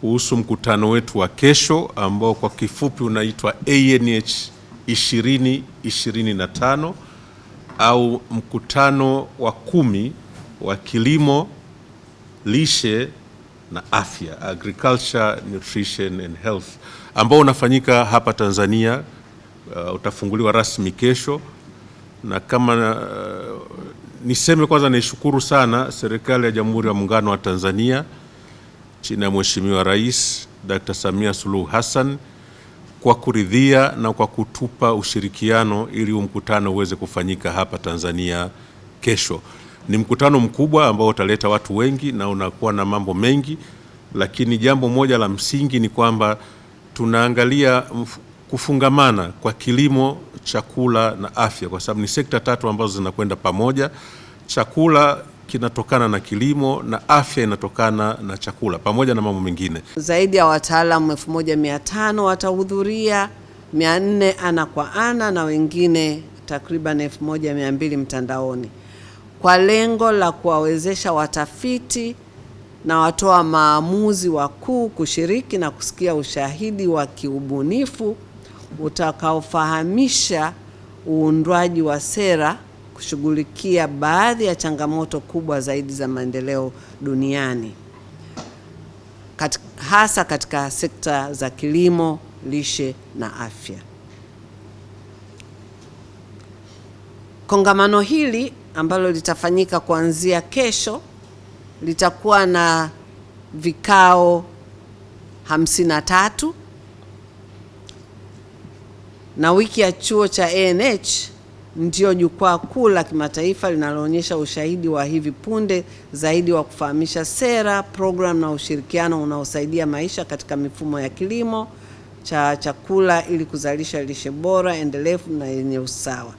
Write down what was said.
kuhusu mkutano wetu wa kesho ambao kwa kifupi unaitwa ANH 2025 au mkutano wa 10 wa kilimo, lishe na afya, Agriculture, Nutrition and Health, ambao unafanyika hapa Tanzania. Utafunguliwa rasmi kesho, na kama niseme kwanza, naishukuru sana serikali ya Jamhuri ya Muungano wa Tanzania chini ya Mheshimiwa Rais Dr. Samia Suluhu Hassan kwa kuridhia na kwa kutupa ushirikiano ili huu mkutano uweze kufanyika hapa Tanzania kesho. Ni mkutano mkubwa ambao utaleta watu wengi na unakuwa na mambo mengi, lakini jambo moja la msingi ni kwamba tunaangalia kufungamana kwa kilimo, chakula na afya, kwa sababu ni sekta tatu ambazo zinakwenda pamoja. Chakula kinatokana na kilimo na afya inatokana na chakula pamoja na mambo mengine. Zaidi ya wataalamu 1500 watahudhuria, 400 ana kwa ana na wengine takriban 1200 mtandaoni, kwa lengo la kuwawezesha watafiti na watoa maamuzi wakuu kushiriki na kusikia ushahidi wa kiubunifu utakaofahamisha uundwaji wa sera kushughulikia baadhi ya changamoto kubwa zaidi za maendeleo duniani, hasa katika sekta za kilimo, lishe na afya. Kongamano hili ambalo litafanyika kuanzia kesho litakuwa na vikao 53 na wiki ya chuo cha ANH ndio jukwaa kuu la kimataifa linaloonyesha ushahidi wa hivi punde zaidi wa kufahamisha sera, program na ushirikiano unaosaidia maisha katika mifumo ya kilimo cha chakula ili kuzalisha lishe bora, endelevu na yenye usawa.